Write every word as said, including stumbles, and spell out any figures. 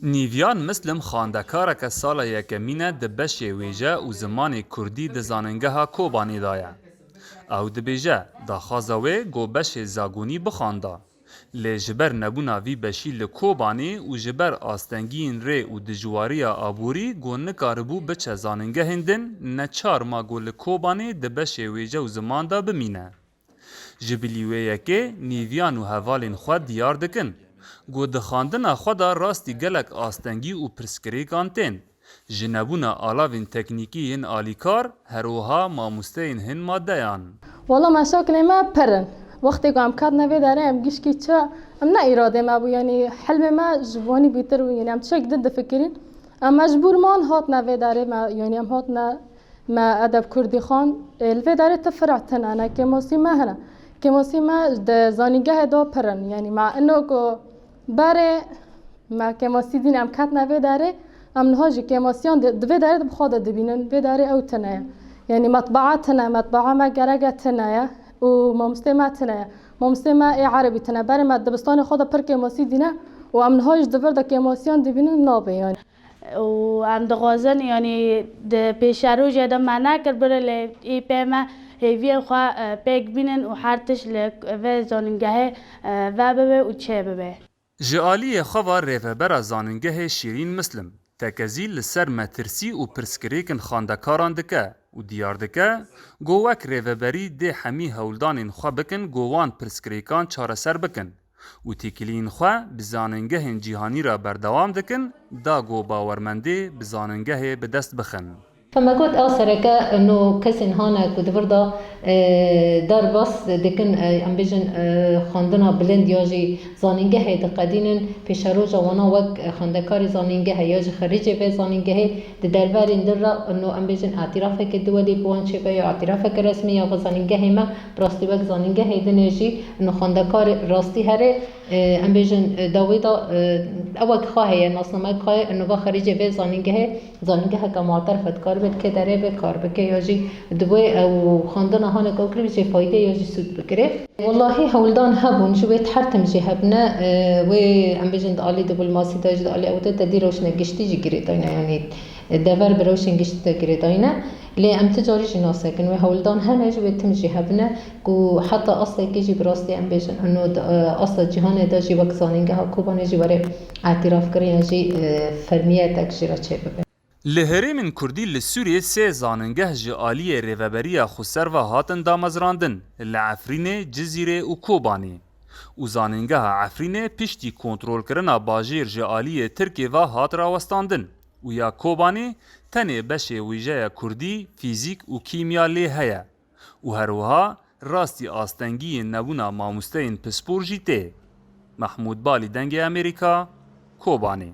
Nîvyan Mislim xandekareke sala yekemîn e di beşê wêje û zimanê kurdî di Zanîngeha Kobanê de ye. Ew dibêje, daxwaza wê ku beşê zagonî bixwanda. Lê ji ber nebûna vî beşî li Kobanê û ji ber astengiyên rê û dijwariya aborî ku nikaribû biçe zanîngehên din, neçar ma ku li Kobanê di beşê wêje û ziman de bimîne. Ji bilî wê yekê Nîvyan û hevalên xwe diyar dikin ku di xwendina xwe de rastî gelek astengî û pirsgirêkan tên. Ji nebûna alavên teknîkî yên alîkar, her wiha mamosteyên hin madeyan. Wala meşaklê me pir in. Wextê ku em katine vê derê, em gişkî çi, em ne îradê me bû, yanî hilmê me ji wanî bîtir bû, yanî em tişek din difikirîn. Em mecbûr man hatine vê derê me, yanî em hatine me edeb kurdî xan. Ê, li vê derê ti fira tune ne, kêmasî me hene. Kêmasî me di zanîngehê de pir in. Yanî me ino ku berê me kêmasî dîn em ketine vê derê, em niha jî kêmasiyan di, di vê derê de bi xwe de dibînin. Vê derê ew tune ye. Yanî metbaa tune, metbaa me gereke tune ye û mamostê me tune ye. Mamostê me ê erebî tune. Berê me dibistanê xwe de pir kêmasî dîne û em niha jî di vir de kêmasiyan dibînin nabe yanî. û em dixwazin, yanî di pêşerojê de me nekir bire lê ê pê me hêviyên xwe, e, pêk bînin û her tişt li vê zanîngehê, e, vebibe û çêbibe. Ji aliyê xwe ve rêvebera zanîngehê Şîrîn Mislim tekezî li ser metirsî û pirsgirêkin xwendekaran dike û diyar dike ku wek rêveberî dê hemî hewldanên xwe bikin ku wan pirsgirêkan çareser bikin. û têkiliyên xwe bi zanîngehên cîhanî re berdewam dikin, da ku bawermendê bi zanîngehê bi dest bixin. Feme got, ew sereke no kesên hane ku di vir de, e, derbas dikin, e, em bêjin, e, xwendina bilind ya jî zanîngehê diqedînin, pêşeroja wana wek xwendekarê zanîngehê ya jî xerîcê vê zanîngehê di derverên din re no em bêjin îtirafeke duwelî bi wan çêbe ya îtirafeke resmî ya xwe zanîngehê me. Bi rastî wek zanîngehê din e jî, ino xwendekar rastî here, e, em bêjin, e, dawê de, e, ewek xwe heye, nasnamek xwe heye, ino va xerîcê vê zanîngehê, zanîngeheke mu'terif e, dikaribe dike derê be, kar bike ya jî di wê ew xwendina hane ku kiribî jê fayde ya jî sûd bigire. Wellahî hewldan hebûn, ji wê her tim jî hebne, e, wê em bêjin di alî diplomasî de jî, di alî ew de tedî rewşine giştî jî girêdayne, yanî, e, dever bi rewşên giştî de girêdayne. Lê em ti carî jî nasekin, wê hewldan hene, ji wê tim jî hebine ku heta astekî jî bi rastî em bêjin, ino di, e, asta cîhanê de jî wek zanîngeha Kobanê jî were îtirafkirin ya jî, e, fermiyetek jê re çêbibe. Li herêmên kurdî li Sûriyê sê zanîngeh ji aliyê Rêveberiya Xweser ve hatin damezrandin, li Efrînê, Cizîrê û Kobanê. Û zanîngeha Efrînê piştî kontrolkirina bajêr ji aliyê Tirkê ve hat rawestandin. û ya Kobanê tenê beşê wêjeya kurdî, fîzîk û kîmya lê heye û her wiha rastî astengiyên nebûna mamosteyên pispor jî tê. Mehmûd Balî, Dengê Amerîka, Kobanê.